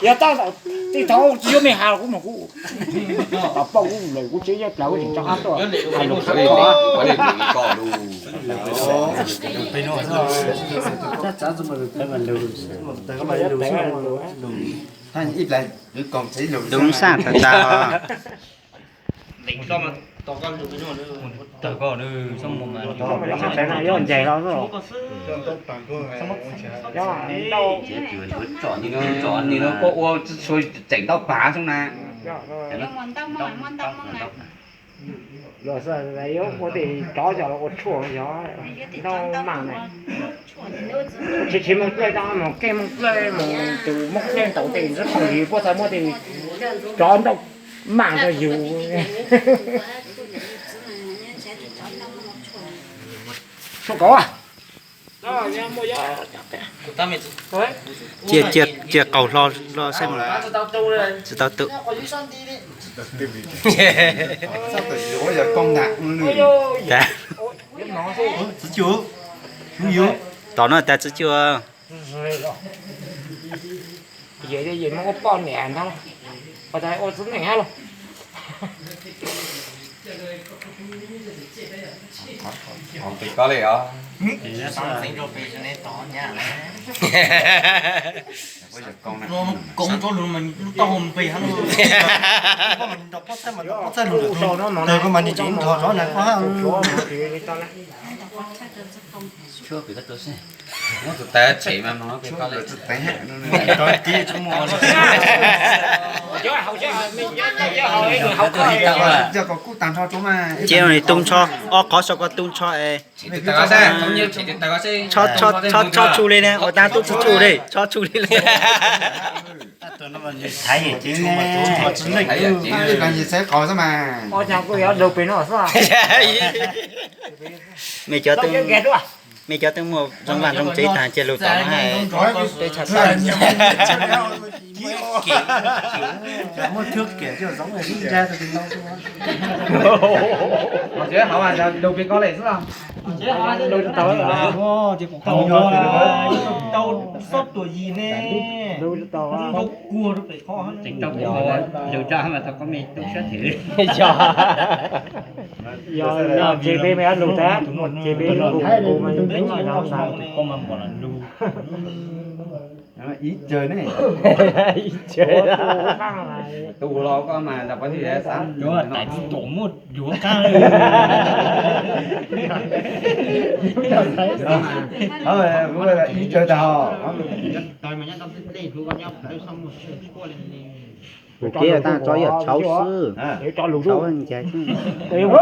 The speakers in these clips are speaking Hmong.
Yog tau tej thaum tsis yuav me has kuv mas kuv pom kuv lawm kuv tsis yuav plawg kuv tseem tso qab tuaj hais lus xwb. Dub xaj tas tas. Yog nce los koj ua tseem ntau pas xwb na. Luag ua tes cov cov ua tshuaj yog ntau mas na. Tsis tsis Moob Dlawb tau mus kev Moob Dlawb mus tus Moob Dlawb ntaus tes ntsib phooj ywg puab txhais muab tes cov ntau mas rau yus. Tshuaj kauv. Cia cia qaug hlo los saib mas tsis tau tu. Tom no tas txwv cuag. Yem muab ua poj niam ntag, ua tas ua txiv neej hab lauj. Qhov pem koj li os. Koob rau lus mas lub taub hau pem hab lauj. Koj mas nrog pob txhab mas nrog pob txhab lus, tus koj mas nim tseem nrog rov nag koj hab. Muab tus tawv tshem mas mloog no koj li. Cia li tu ntsho, ob qhov saum koj tu ntsho es. Tsho tsu li ne, ua tab tub tsu tsu li, tsho tsu li li. Mej cov twb, mej cov twb muaj zoo vaj zoo tsev tag cia lug tom no hab. Peb tshaj tawm. Muaj thwb kiam zoo li ntsa tau tus no. Lug pem koj li xwb los. Tau xob tuam yim ne. Tau kuag rau pem qhov. Lug rau mas tau koj mej tub sab thwm. Yog ces peb mej lug tag, ces peb lug kuv mas teeb mas yog ntag. Ib cag ne. Tus los koj mas nrog pab tij xav. Tais tsis tuam muaj yuav qab. Ib cag tag ho. Tus tij tag tso yam tshauv xwb. Tshauv ncaig xwb.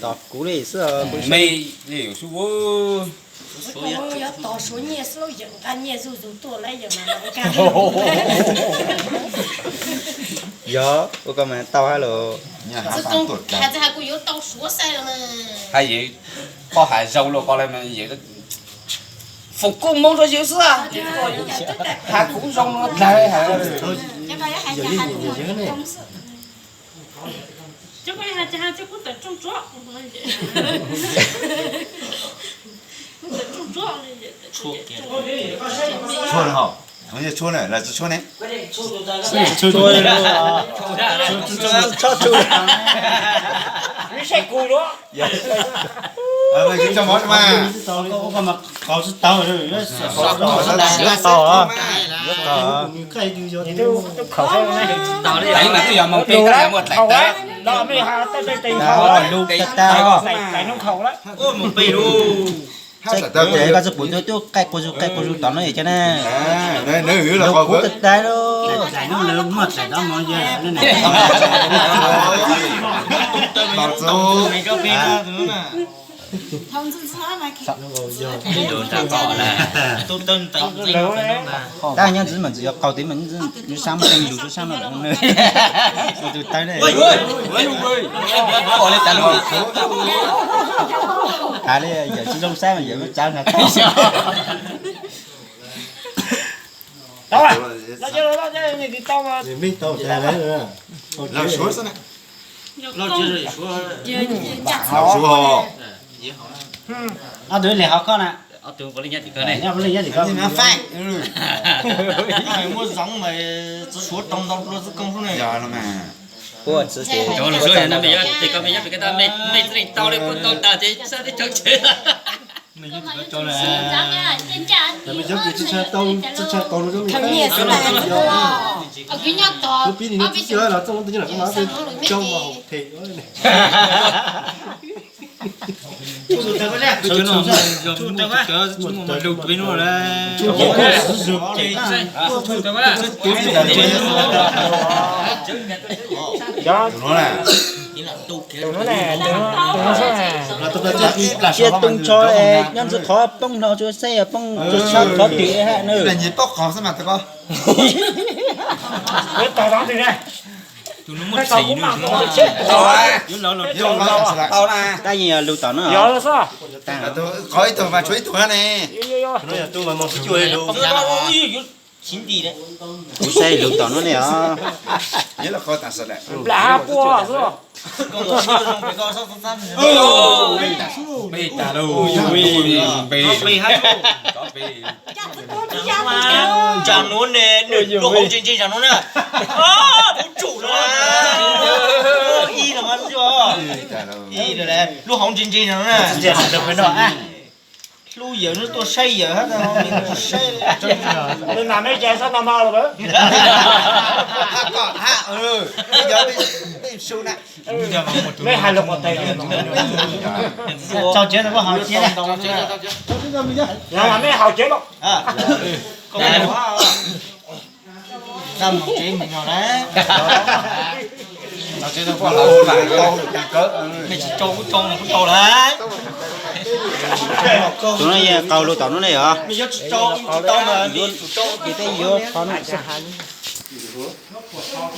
Tos kuv li xwb. Mej li yuav sub. Yuav tos suav nyiaj xwb lauj, yawm nqa nyiaj zuj zus tuaj lawm yawm mas. Yog ua koj mas tau hab los. Hais txog hais kuv yuav tau suav xwb los mas. Hais yeej poj hais zoo luaj ko li mas yeej foom koob hmoov rau yawg xwb. Hais kuv zoo dlawg hais. Tshuaj na, tshuaj ne. Tshuaj tsu. Yuav tau, yuav tau. Teev mas twb yog moog peb koj yuav muaj dlaim tawv. Lug tag tag. Koj tsi pum tus tub qaij qua zus qaij qua zus tom no yog cas na. Lug kuv tag tag lauj. Tab nyob ntxiv mas ntxiv yuav qaug tiv mas ntxiv sab muaj teeb yus sab no. Tus tawb ne. Ua li tas lug. Tas li yawm tsis zoo saib mas yawm lub tsav ntag. Suav xwb na. Suav ho. Ob tug ib leeg hov koj na. Ob tug puav leej nyob tim koj ne. Nyob puav leej nyob tim koj. Muaj zoov mas txhua suav rau ntau dua xwb koob sub ne. Cov lus suab no mej nyob tim koj, mej nyob tim koj tau, mej txhaj tau li puab tau tas ces sab teb chaws tsev. Cia too ntsho es nyob ntawm qhov poob hlo tsuas saib yog poob tsuas sab qhov twg hab na. Tab yeej yog lug tom no. Qhov ib tug mas tshuav ib tug hab ne. Kuv saib lug tom no ne os. Tsam nuav ne, lub hauv ntse ntse tsam nuav na. Kuv tsum no. Ib no, lub hauv ntse ntse tsam nuav na. Hlub yawm no tuaj saib yawm hab, saib. Mej hais lus qhov tseeb, mej haus tseeb. Mej tsis tso kuv tso kuv tau lawm. Tus no yog qaug lug tom no ne yog. Mej yuav tsis tso kuv tsis tau mas mej yuav tsum tso. Ces peb yuav qhov no.